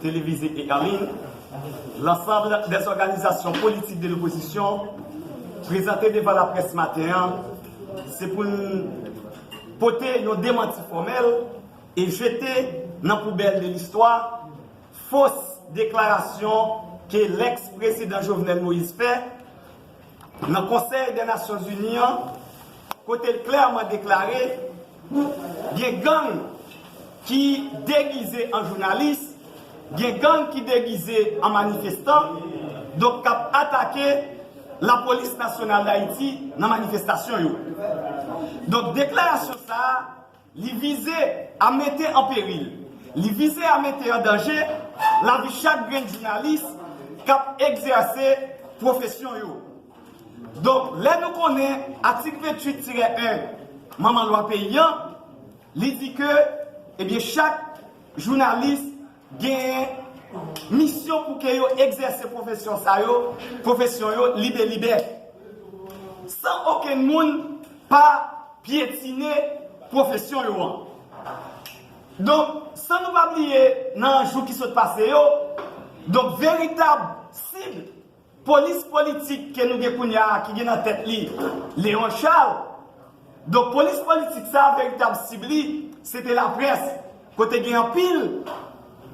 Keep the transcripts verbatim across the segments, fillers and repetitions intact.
télévisé et en ligne, l'ensemble des organisations politiques de l'opposition présenté devant la presse matin an, se pou n pote yon demanti fòmèl e jete nan poubèl de listwa fos deklarasyon ke lèks prezidan Jovenel Moïse fè nan Konsèy dè Nasyon Zini an, kote l klèman deklare gen gang ki degize an jounalis, gen gang ki degize an manifestan, donk k ap atake Lapolis Nasyonal Dayiti nan manifestasyon yo. Donk deklarasyon sa a, li vize a mete an peril, li vize a mete an danje lavi chak grenn jounalis k ap egzèse pwofesyon yo. Donk, lè nou konnen atik venntuit tirè en manman lwa peyi an, li di ke, ebyen, chak jounalis genyen misyon pou ke yo egzèse pwofesyon sa yo, pwofesyon yo libe libe, san okenn moun pa pyetine pwofesyon yo an. Donk, san nou pa bliye nan jou ki sot pase yo, donk, veritab sib polis politik ke nou gen kounye a, ki gen nan tèt li Léon Charles. Donk, polis politik sa a, veritab sib li, se te laprès, kote gen anpil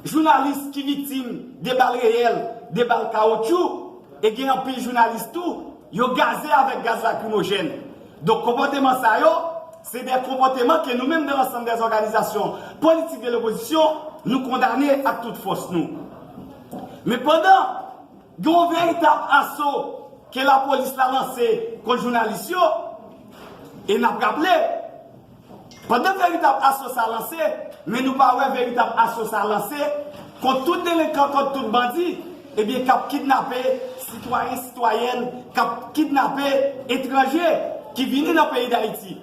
jounalis ki viktim de bal reyèl, de bal kawotchou, e gen anpil jounalis tou, yo gaze avèk gaz lakrimojèn. Donk, konpòteman sa yo, se de konpòteman ke nou menm, dans l'ensemble des organisations politiques de l'opposition, nou kondane ak tout fòs nou. Men pandan gen yon veritab aso ke lapolis la lanse kont jounalis yo, e n ap raple, pandan veritab aso sa lanse, men nou pa wè veritab aso sa lanse kont tout delenkan, kont tout bandi, ebyen, k ap kidnape sitwayen, sitwayèn, k ap kidnape etranje ki vini nan peyi Dayiti.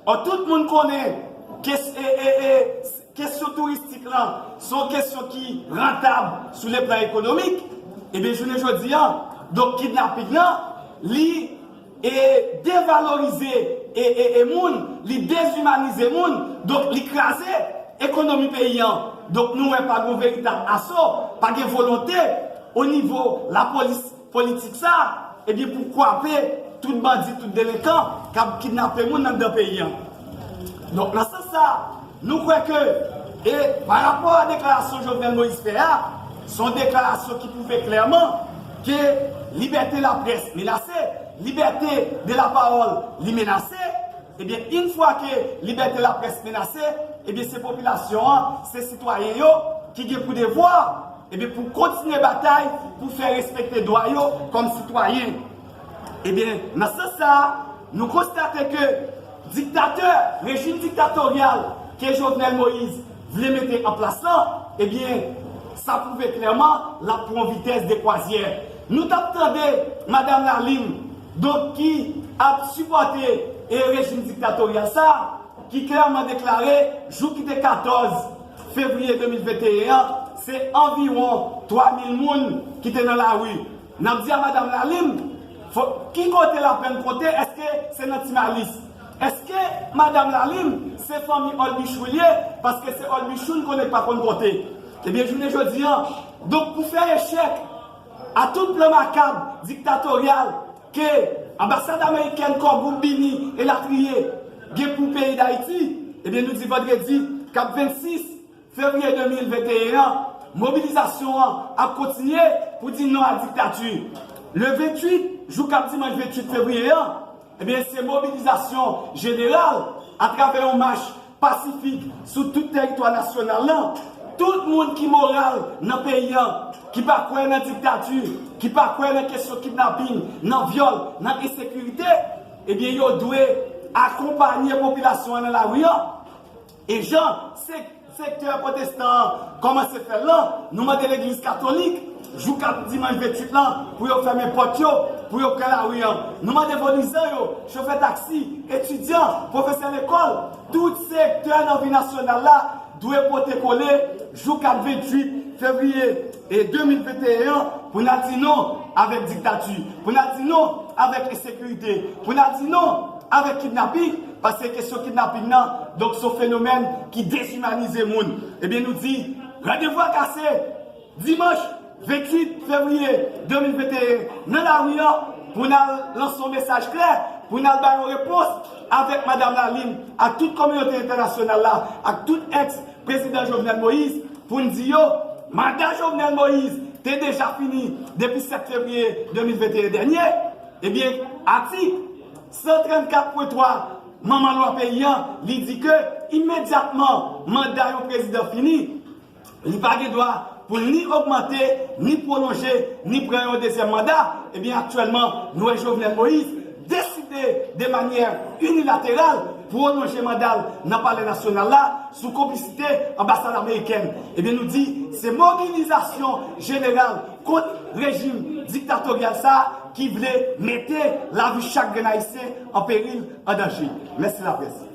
Ò, tout moun konnen ke, e, e, e, kesyon touristik lan se yon kesyon ki rantab sou le plan ekonomik. Ebyen, jounen jodi an, donk, kidnaping nan, li e devalorize e, e, e moun, li dezimanize moun, donk, li kraze ekonomi peyi an. Donk, nou wè pa gen veritab aso, pa gen volonte o nivo lapolis politik sa, ebyen, pou kwape tout bandi, tout delenkan k ap kidnape moun anndan peyi an. Donk, nan sans sa, nou kwè ke, e pa rapò a deklarasyon Jovenel Moïse fè a, se yon deklarasyon ki pwouve klèman ke libète laprès menase, libète de la pawòl li menase, ebyen, yon fwa ke libète laprès menase, ebyen, se popilasyon an, se sitwayen yo ki gen pou devwa, ebyen, pou kontinye batay pou fè respekte dwa yo kòm sitwayen. Ebyen, nan sans sa a, nou konstate ke diktatè, rejim diktatoryal ke Jovenel Moïse vle mete an plas lan, ebyen, sa pwouve klèman l ap pran vitès de kwazyè. Nou t ap tande Madanm Lalime, donk, ki ap sipòte, e, rejim diktatoryal sa a, ki klèman deklare jou ki te katòz fevriye de mil venteyen an, se anviwon twa mil moun ki te nan lari. N ap di a Madanm Lalime, fò, ki kote lapèn pote? Èske se nan Ti Malis? Èske Madanm Lalime se fanmi Olbichou li ye? Paske se Olbichou n konnen k pa konn konte. Ebyen, jounen jodi an, donk, pou fè echèk a tout plan makab diktatoryal ke anbasad amerikèn, Core Group, BINUH, elatriye, gen pou peyi Dayiti, ebyen, nou di vandredi k ap vennsis fevriye de mil venteyen an, mobilizasyon an ap kontinye pou di non a diktati. Le venntuit, jou k ap dimanch venntuit fevriye an, ebyen, se mobilizasyon jeneral atravè yon mach pasifik sou tout tèritwa nasyonal lan. Tout moun ki moral nan peyi an, ki pa kwè nan diktati, ki pa kwè nan kesyon kidnaping, nan vyòl, nan ensekirite, ebyen, yo dwe akonpanye popilasyon an nan lari an. E jan se-, sektè pwotestan an kòmanse fè l lan, nou mande legliz katolik, jou k ap dimanch venntuit lan, pou yo fèmen pòt yo, pou yo pran lari an. Nou mande volisè yo, chofè taksi, etidyan, pwofesè lekòl, tout sektè nan vi nasyonal la dwe pote kole jou k ap venntuit fevriye e de mil venteyen an pou n al di non avèk diktati, pou n al di non avèk ensekirite, pou n al di non avèk kidnaping, paske kesyon kidnaping nan, donk, se yon fenomèn ki dezimanize moun. Ebyen, nou di, randevou a kase, Dimanch venntuit fevriye de mil venteyen, nan lari a, pou n al lanse yon mesaj klè, pou n al bay yon repons avèk Madanm Lalin ak tout kominote entènasyonal la, ak tout èks prezidan Jovenel Moïse, pou n di yo, manda Jovenel Moïse te deja fini depi sèt fevriye de mil venteyen dènye. Ebyen, atik san trannkat pwen twa manman lwa peyi an, li di ke imedyatman manda yon prezidan fini, li pa gen dwa pou l ni ogmante, ni pwolonje, ni pran yon dezyèm manda. Ebyen, aktyèlman, nou wè Jovenel Moïse deside de manyè inilateral pwolonje manda l nan Palè Nasyonal la sou konplisite anbasad amerikèn. Ebyen, nou di se mobilizasyon jeneral kont rejim diktatoryal sa a ki vle mete lavi chak grenn Ayisyen an peril, an danje. Mèsi laprès.